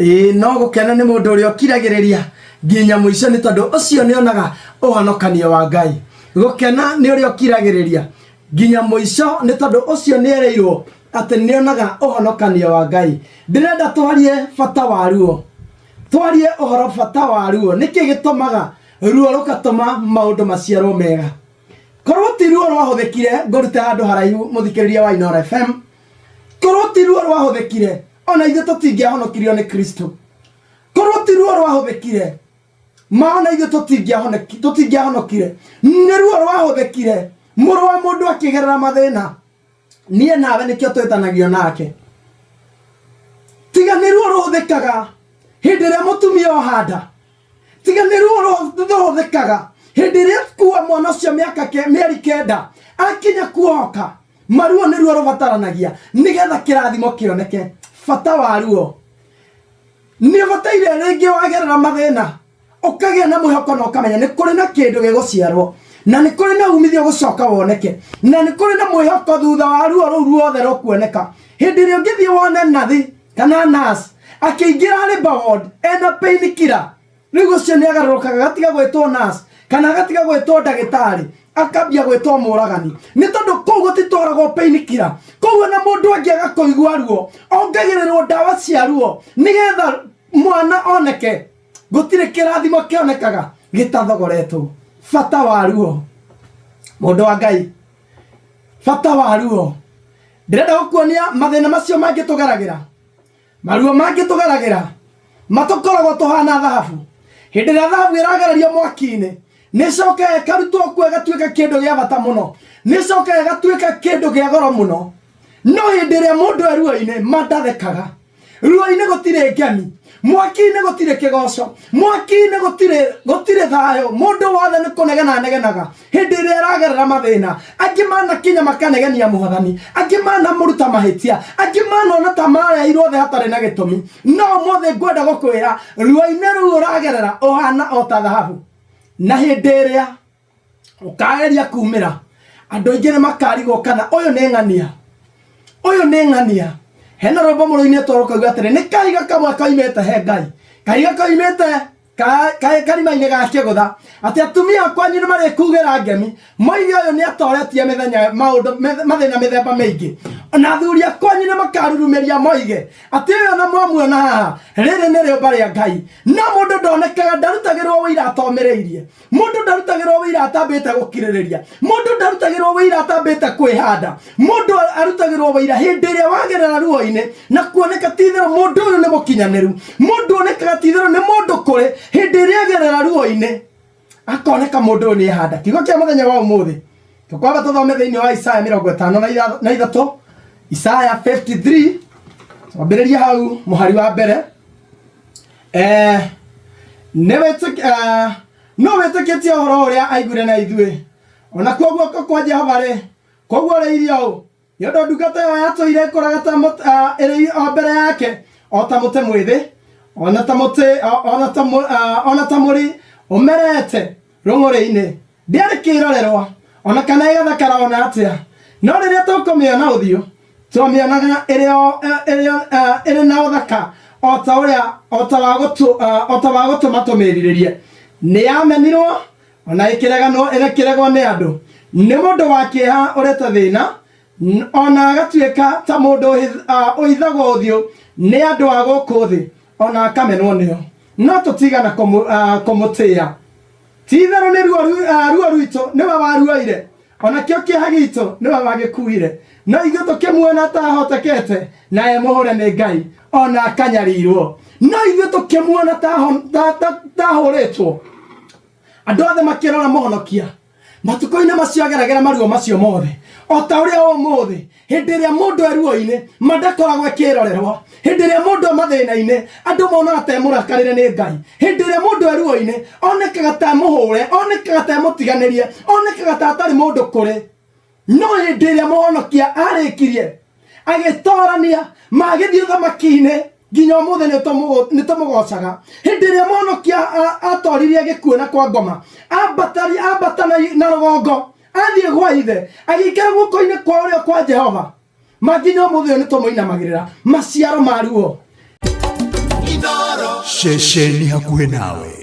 Ĩĩ, no gũkena nĩ mũndũ ũrĩa ũkiragĩrĩria nginya mũico, nĩ tondũ ũcio nĩonaga ũhonokanio wa Ngai. Gũkena nĩ ũrĩa ũkiragĩrĩria nginya mũico, nĩ tondũ ũcio nĩereirwo atĩ nĩonaga ũhonokanio wa Ngai. Ndĩrenda twarie bata wa ruo, twarie ũhoro bata wa ruo. Nĩkĩ gĩtũmaga ruo rũgatũma maũndũ maciarwo mega? Korwo ti ruo rwahũthĩkire, ngũrute handũ haraihu, mũthikĩrĩria wa Inooro FM, korwo ti ruo rwahũthĩkire, ona ithuĩ tũtingĩahonokirio nĩ Kristo. Korwo ti ruo rwahũthĩkire, ma ona ithuĩ tũtingĩahonokire. Nĩ ruo rwahũthĩkire, mũrũ wa mũndũ akĩgerera mathĩna. Niĩ nawe nĩkĩo twĩtanagio nake. Tiga nĩ ruo rũhũthĩkaga hĩndĩ ĩrĩa mũtumia ohanda, tiga nĩ ruo rũhũthĩkaga hĩndĩ ĩrĩa kua mwana ũcio mĩaka mĩeri 9 akinya kuohoka. Maruo nĩ ruo rũbataranagia nĩgetha kĩrathimo kĩoneke. Bata wa ruo nĩ ũbataire rĩngĩ wagerera mathĩna ũkagĩa na mwĩhoko na ũkamenya nĩ kũrĩ na kĩndũ gĩgũciarwo, na nĩ kũrĩ na umithio gũcoka woneke, na nĩ kũrĩ na mwĩhoko thutha wa ruo rũu ruothe rũkuoneka. Hĩndĩ ĩrĩa ũngĩthiĩ wone nathi kana nurse akĩingĩra labour ward ena pain killer, rĩu ũcio nĩ agarũrũkaga, agatiga gwĩtwo nurse kana agatiga gwĩtwo ndagĩtarĩ, akambia gwĩtwo mũragani, nĩ tondũ kũu gũtitwaragwo pain killer. Koguo na mũndũ angĩaga kũigua ruo, ongagĩrĩrwo ndawa cia ruo nĩgetha mwana oneke. Gũtirĩ kĩrathimo kĩonekaga gĩtathogoretwo. Bata wa ruo, mũndũ wa Ngai, bata wa ruo. Ndĩrenda gũkuonia mathĩna macio mangĩ tũgeragĩra, maruo mangĩ tũgeragĩra, matũkoragwo tũhana thahabu. Hĩndĩ ĩrĩa thahabu ĩragererio mwaki-inĩ, nĩ ĩcokaga ĩkarutwo kuo, ĩgatuĩka kĩndũ gĩa bata mũno, nĩ ĩcokaga ĩgatuĩka kĩndũ kĩa goro mũno. No hĩndĩ ĩrĩa mũndũ e ruo-inĩ, ma ndathekaga. Ruo-inĩ gũtirĩ ngemi, mwaki-inĩ gũtirĩ kĩgoco, mwaki-inĩ gũtirĩ thayũ. Mũndũ wothe nĩ kũnegena anegenaga hĩndĩ ĩrĩa aragerera mathĩna. Angĩ manakinya makanegenia Mwathani, angĩ manamũruta mahĩtia, angĩ manona ta mareirwo thĩ hatarĩ na gĩtũmi. No ũmũthĩ ngwenda gũkwĩra, ruo-inĩ rũu ũragerera ũhana o ta thahabu, na hĩndĩ ĩrĩa ũkageria kumĩra, andũ aingĩ nĩ makarigwo kana ũyũ nĩ ng'ania, ũyũ nĩ ng'ania. Hena rwĩmbo mũrũinĩtwo rũkauga atĩrĩ, nĩ kahiga kamwe koimĩte he Ngai, kahiga koimĩte karima-inĩ ga kĩgũtha, atĩ atumia kwanyu nĩ marĩkugĩra ngemi, moige ũyũ nĩ atoretie mĩthenya maũndũ mathĩna mĩthemba mĩingĩ. Na athuri a kwanyu nĩ makarurumĩria moige atĩ ũyũ ona mwamuona haha, rĩrĩ nĩ rĩũmba rĩa Ngai. No mũndũ ndonekaga, ndarutagĩrwo ũira atomĩrĩirie. Mũndũ ndarutagĩrwo wĩira atambĩte gũkirĩrĩria. Mũndũ ndarutagĩrwo wĩira atambĩte kwĩhanda. Mũndũ arutagĩrwo wĩira hĩndĩ ĩrĩa wagerera ruo-inĩ na kuoneka ti itherũ mũndũ ũyũ nĩ mũkinyanĩru. Mũndũ onekaga ti itherũ nĩ mũndũ kũrĩ hĩndĩ ĩrĩa agerera ruo-inĩ, akoneka mũndũ ũyũ nĩ ehanda. Kiugo kĩa mũthenya wa ũmũthĩ tũkwamba tũthome thĩinĩ wa Isaya 53, Isaya 53, twambĩrĩrie hau mũhari wa mbere. Nĩ no wĩtĩkĩtie ũhoro ũrĩa aiguire na ithuĩ? Ona kuo guoko kwa Jehova rĩ, koguo ũrĩirie ũũ, nĩ ũndũ ndungata ĩyo yatũire ĩkũraga ta ĩrĩ o mbere yake o ta mũtĩ mwĩthĩ, ona ta mũtĩ ona ta mũri ũmerete rũng'ũrĩ-inĩ. Ndĩarĩ kĩrorerwa ona kana ĩgathakara ona atĩa, no rĩrĩa tũkũmĩona ũthiũ, twamĩonaga ĩrĩ na ũthaka o ta ũrĩa o ta wa gũtũma tũmĩrirĩrie. Nĩ yamenirwo ona ĩkĩreganwo, ĩkĩregwo nĩ andũ, nĩ mũndũ wa kĩeha ũrete thĩna, ona agatuĩka ta mũndũ ũhithagwo ũthiũ nĩ andũ a gũkũ thĩ, ona akamenwo nĩo, no tũtigana kũmũtĩĩa. Ti itherũ nĩ ruo rwitũ nĩwe waruoire, ona kĩo kĩeha gitũ nĩwe wagĩkuire, no ithuĩ tũkĩmuona ta ahotekete na e mũhũre nĩ Ngai, ona akanyarirwo. No ithuĩ tũkĩmuona ta ahũrĩtwo. Andũ othe makĩrora mũhonokia matukũ-inĩ macio ageragĩra maruo macio mothe, o ta ũrĩa ũmũthĩ hĩndĩ ĩrĩa mũndũ e ruo-inĩ, ma ndakoragwo ĩkĩrorerwa. Hĩndĩ ĩrĩa mũndũ e mathĩna-inĩ, andũ monaga ta emũrakarĩre nĩ Ngai. Hĩndĩ ĩrĩa mũndũ e ruo-inĩ, onekaga ta emũhũre, onekaga ta emũtiganĩrie, onekaga ta atarĩ mũndũ kũrĩ. No hĩndĩ ĩrĩa mũhonokia arĩkirie agĩtorania, magĩthiĩ ũthamaki-inĩ, nginya ũmũthĩ nĩ tũmũgocaga. Hĩndĩ ĩrĩa mũhonokia atoririe gĩkuũ na kwa ngoma, ambata na rũgongo, athiĩ gwa ithe, agĩikara guoko-inĩ kwa ũrĩo kwa Jehova, ma nginya ũmũthĩ ũyũ nĩ tũmũinamagĩrĩra. Maciaro ma ruo. Inooro. Ceceni hakuhĩ nawe.